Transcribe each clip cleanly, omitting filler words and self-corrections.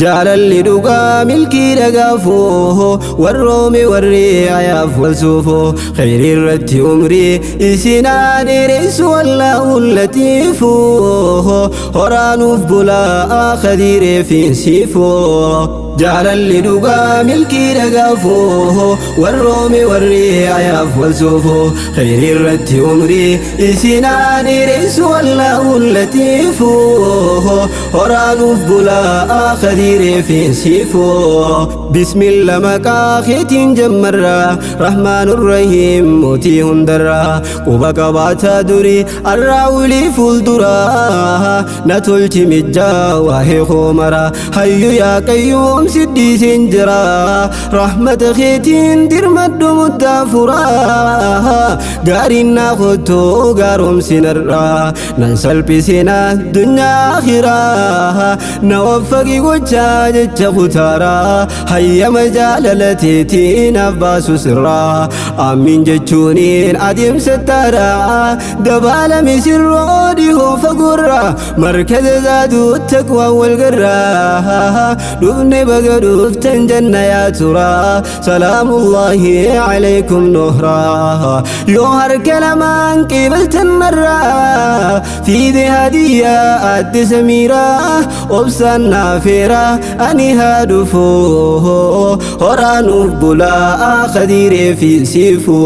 Jaalalli dhugaa milkii dhagaafuu warroome warri ayaaf wal suufuu khayrii irratti umrii isinaa dheeressu wallaahu latiifu horaanuuf bulaa khadiiree fi siifuu. Jaalalli dhugaa milkii dhagaafuu warroome warri ayaaf wal suufuu khayrii irratti umrii isinaa dheeressu wallaahu latiifu horaanuuf bulaa khadiiree fi siifuu. Bismillah maqaa keetiin jammarraa rahmaan rahiim mootii hundarraa quba qabaataa durii arraa ulii fuulduraa na tolchi mijjaa waa'ee koomaraa hayyu yaa qayyuum siddiisiin jira rahmata keetiin dirmadhu muddaa furaa gaariin naa kottuu gaaromsinarraa nan salphisina dunyaa akhiraa na waffaqi gochaa jecha kutaaraa hayyama jaalalateetiin naaf baasu sirraa amiin jechuuniin adeemsa taaraa dabaalame sirroo dhihoo fagoorraa markaza zaaduu taqwaa wal garraa dhufne baga dhuftan janna yaa turaa salaamullaahi alaykum nuhraa yoo harka lamaan qibaltan marraa fiide hadiyyaa adde samiiraa obsaan naafeeraa ani haa dhufuu horaanuuf bulaa khadiiree fi siifuu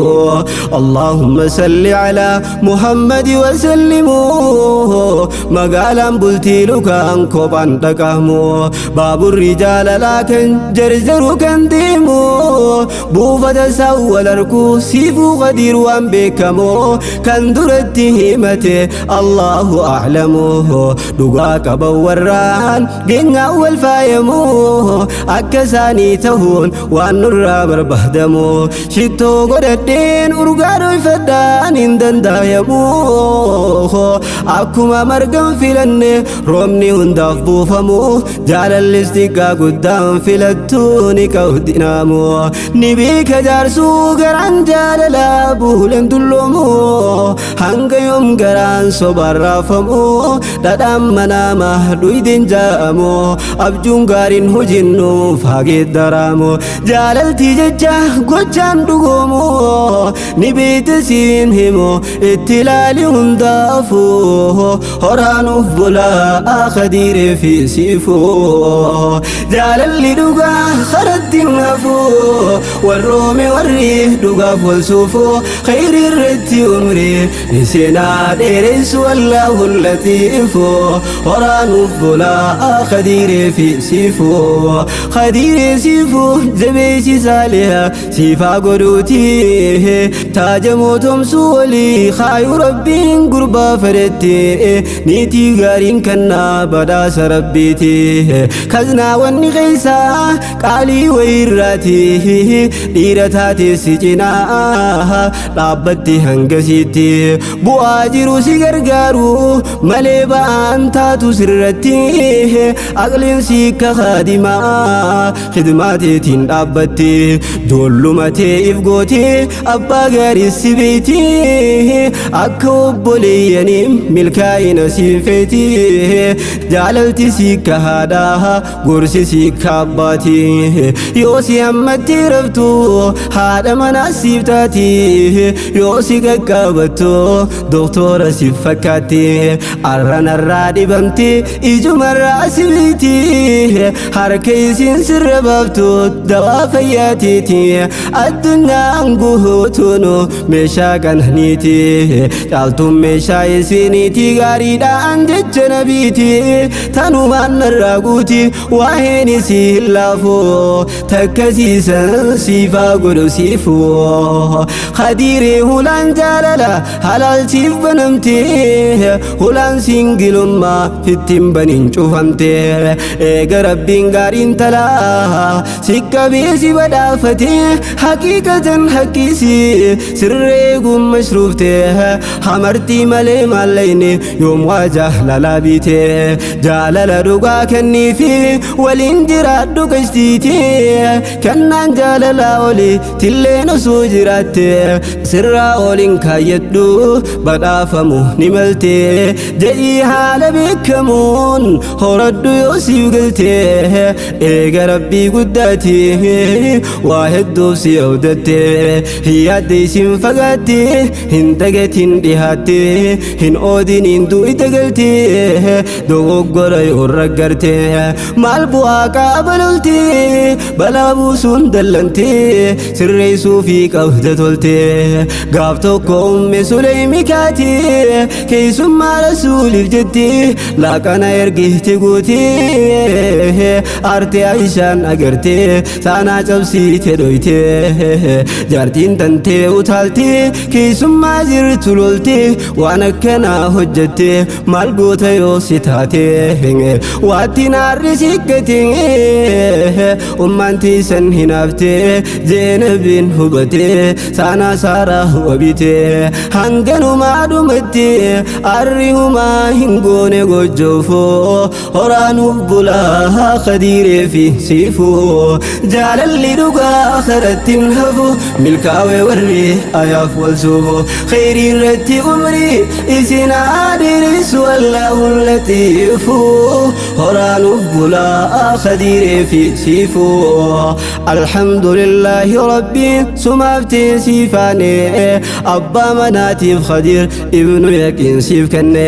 اللهم صل على محمد وسلموا magaalaan bultii lukaan kophaan dhaqamu baaburri jaalalaa kan jarjaru kan deemu buufata isaa wal arkuu siifuu qadiir waan beekamu kan duratti himate Allahu a'lamu dhugaa qaban warraan geenyaan wal faayamu akka isaanii tahuun waan nurraa barbaadamu shittoo godhadheen urgaa dhoyfadhaan hin danda'amu akkuma margan filanne roobni hundaaf buufamu jaalallis xiqqaa guddaan filattuu ni qabdinaamu ni beeka jaarsuu garaan jaalalaa buuleen dulloomu hanga yoom garaan sobaan raafamu dhadhaan manaama dhuydiin jaa'amu abjuun gaariin hojinnuuf hageeddaraamu jaalalti jecha gochaan dhugoomu ni beekte siin himu itti ilaali hundaafuu horaanuuf bulaa khadiiree fi siifuu jaalalli dhugaa karatti hafuu warroome warri dhugaaf wal suufuu khayrii irratti umrii isinaa dheeressu wallaahu latiifu horaanuuf bulaa khadiiree fi siifuu khadiiree siifuu jabeessi saaliha siifaa godhuuti taaja mootomsuu olii kaayu rabbiin gurbaa fedhetti niitii gaariin kannaa badhaasa rabbiiti kaznaa wanni keessaa qaalii wayirraati dhiira taateessi cinaa dhaabbatti hangasiitti bu'aa jiru si gargaaru malee ba'aan taatu sirratti aqliin si kaadimaa khidmaateetiin dhaabbatti joolluma if gooti abbaa gaarii si beeyti akka obboleeyyanii milkaa'ina si feeti jaalalti si haadhaa gorsi si abbaati yoo si hammatti raftu haadha manaa siif taati yoo si qaqqabattu doktora siif fakkaatti arranarraa dhibamti ijumarraa si beeyti harka isiin sirra baaftu dawaa fayyaatiiti addunyaan guutuun meeshaa qananiiti caaltuun meeshaa isiniiti gaariidhaan jecha nabiiti tanumaan narraa guuti waa'een isii hin laafu takkasiisan siifaa godhu siifu khadiiree hulaan jaalala halaalchiif banamte hulaan singilummaa fittiin banin cufamte eega rabbiin gaariin talaa si qabee si badhaafate haqiiqatan haqiisi sirreeguun mashruufte hamartii malee maallayne yoom waa jaalalaa biite jaalala dhugaa kenniifi waliin jiraadhu qashtiiti kennaan jaalalaa oli tilleen osoo jiraatte sirraa oliin kaayyadhu badhaafamu ni malte jedhii haala beekamuun horadhu yoo siif galtee eega rabbii guddaati waa hedduuf si abdatte yaadde isin fagaatte hin dagatin dhihaatte hin oodiniin du'ite galte dogoggora yoo raggarte maal bu'aa qaaba lolte balaa buusuun dallante sirreessuu fi qabda tolte gaaf tokko umme Suleymi kaate keessummaa rasuuliif jette laaqana ergite goote arte Aishaan agarte saanaa cabsiite dhoyte jaartiin tantee utaalte keessummaa jirtu lolte waan akkanaa hojjette maal goota yoo si taate waatti naarri sikkate ummaan tiisan hinaafte jeenabiin hubate saanaa saaraa wabite hanganumaa dhumatti arri humaa hin goone gojjoofoo horaanuuf bulaa khadiiree fi siifuu jaalalli dhugaa karatti hin hafu milkaa'ee warri ayaaf wal suufu khayrii irratti umrii isin adeerisu allahu latiifu horaanuuf bulaa khadiiree fi siifuu alhamdulillahi rabbi sumaaf teesiifaane abbaa manaatiif khadiir ibnu yaqiin siif kenne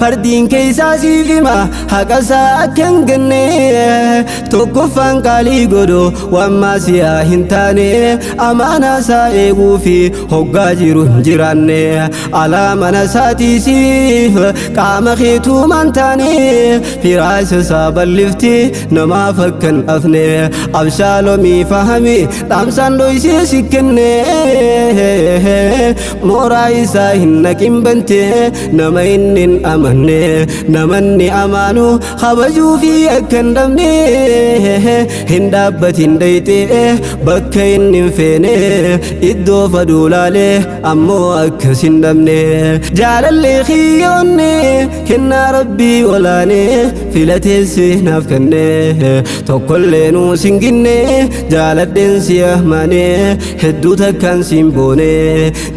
fardiin keessaa siif hima haqa isaa akka hin ganne tokkoffaan qaalii godhu waan maasiyaa hin taane amaanaa isaa eeguu fi hoggaa jiru hin jiraanne alaa mana isaatiisiif qaama keetuumaan taane firaasha isaa bal'ifti namaaf akka hin hafne abshaalomii fahami dhaamsaan dhoysee si kenne mooraa isaa hin naqin bante nama inni hin amanne namanni amaanu kabajuu fi akka hin dhabne hin dhaabbatin dhayxee bakka inni hin feene iddoo faduu laalee ammoo akkas hin dhabne jaalallee kiyyoonne kennaa rabbii olaane filateessi naaf kenne tokkollee nuu sin ginne jaaladheen si ahmane hedduu takkaan siin boone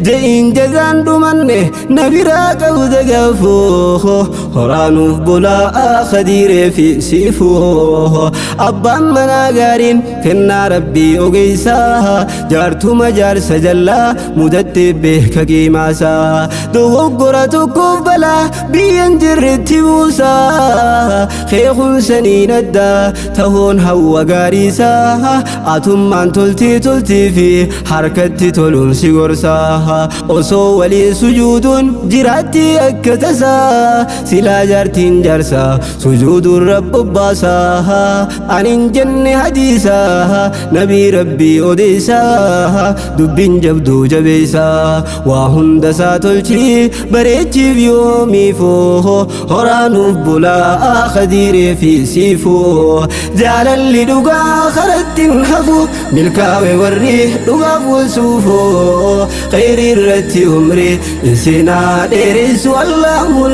je'iin jazaan dhumanne na biraa qabda gaafuu horaanuuf bulaa khadiiree fi siifuu abbaan manaa gaariin kennaa rabbii ogeessaa jaartuma jaarsa jallaa mudattee beeka qiimaasaa dogoggora tokkoof balaa biyyan jirretti buusaa keekuun saniin addaa tahuun hawwa gaariisaa atummaan toltii toltii fi harkatti toluun si gorsaa osoo waliin sujuuduun jiraatti akka tasaa silaa jaartiin jaarsaa sujuuduun rabbobbaasaa anin jenne hadiisaa nabii rabbii odeessaa dubbiin jabduu jabeessaa waa hunda isaa tolchii bareechiif yoomiifoo horaanuuf bulaa khadiiree fi siifoo jaalalli dhugaa karatti hin hafu milkaa'e warri dhugaaf wal suufoo khayrii irratti umrii isinaa dheeressu allahu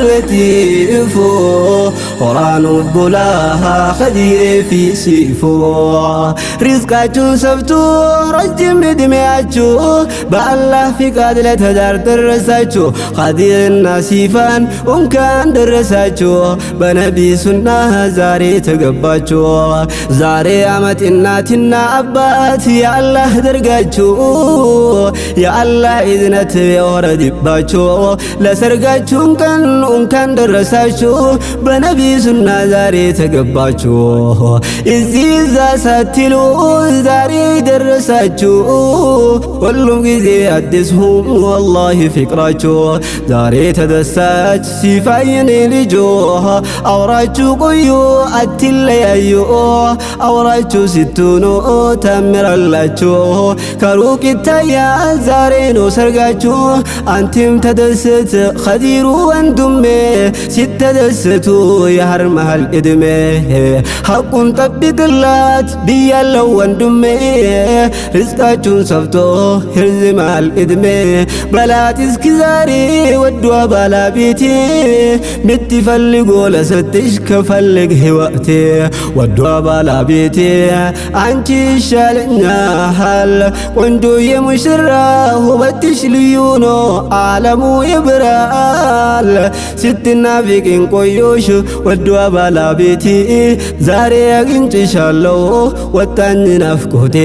latiifoo horaanuuf bulaa khadiiree fi siifoo rizቃችሁን ሰፍቶ ረጅም ዕድሜያችሁ በአላህ ፍቃድ ለትዳር ደረሳችሁ ኸዲርና ሲፋን እንኳን ደረሳችሁ በነቢ ሱና ዛሬ ተገባችሁ ዛሬ አመት እናትና አባት የአላህ ደርጋችሁ የአላህ እዝነት የወረድባችሁ ለሰርጋችሁ ቀን እንኳን ደረሳችሁ በነቢ ሱና ዛሬ ተገባችሁ እዚህ እዛ ሳትሉ ዛሬ ደረሳችሁ ሁሉም ጊዜ አዲስ ሁኑ ወላሂ ፍቅራችሁ ዛሬ ተደሳች ሲፋየኔ ልጆ አውራችሁ ቆዩ አትለያዩ አውራችሁ ስትሆኑ ታምራላችሁ ከሩቅ ይታያል ዛሬ ነው ሰርጋችሁ አንተም ተደሰት ኸዲሩ ወንድሜ ሲተደሰቱ የሀር መሃል ዕድሜ ሐቁን ጠብቅላት። ጉላት ብያለው ወንድሜ፣ ርዝቃችሁን ሰፍቶ ይርዝማል እድሜ በላት እስኪ ዛሬ ወዷ ባለቤቴ፣ ብትፈልጎ ለሰጥሽ ከፈልግ ህይወቴ። ወዷ ባለቤቴ አንቺ ይሻለኛል፣ ቆንጆ የሙሽራ ውበትሽ ልዩ ነው፣ ዓለሙ ይብራል። ስትናፍቂኝ ቆየሽ ወዷ ባለቤቴ፣ ዛሬ አግኝቼሻለሁ ወጣኝ ናፍቆቴ።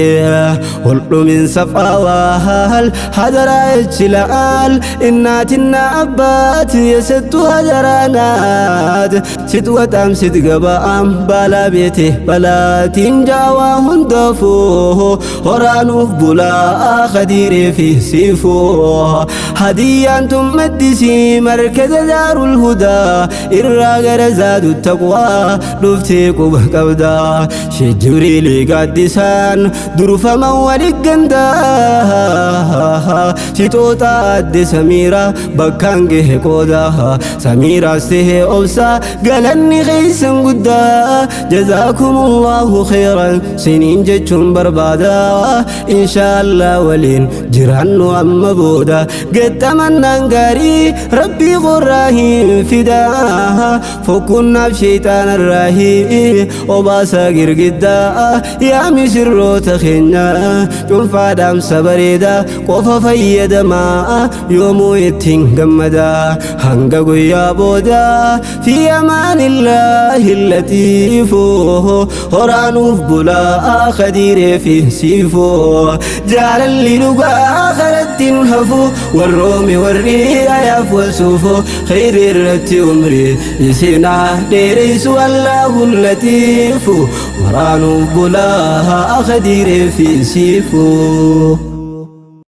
ሁሉም ይንሰፋዋል ሀደራ ይችላል፣ እናትና አባት የሰጡ ሀደራ ናት። ስትወጣም ስትገባም ባለቤቴ በላት እንጃዋ ሁንደፉ። Horaanuuf bulaa khadiiree fi siifoo hadiyyaan tun maddisii markaza Daarul Hudaa irraa gara Zaadu Taqwaa dhuftee quba qabdaa. Sheekh Jibriilii gaaddisaan durfaman waliggandaa sixoota adde Samiira bakkaan gahe qoodaa. Samiiraas tahee obsaa galanni keessan guddaa, jazaakumullahu khayran siniin jechuun barbaada. Inshaallah waliin jiraannu amma booda gaxamannaan gaarii rabbii qorraa hin fidaa, fokkunnaaf sheeyxaanarraahi obaasa girgiddaa. Yaa misirroota keenya cuunfaa dhaamsa bareedaa qofa fayyadamaa, yoomuu ittiin gammadaa hanga guyyaa boodaa. Fi amaanillaahi latiifu. Horaanuuf bulaa khadiiree fi siifoo, jaalalli dhugaa karattiin hafu, warroomi warri ayaaf wal suufo, khayri irratti umrii isinaa dheereysu Allahu latiifu. Horaanuuf bulaa khadiiree fi siifoo.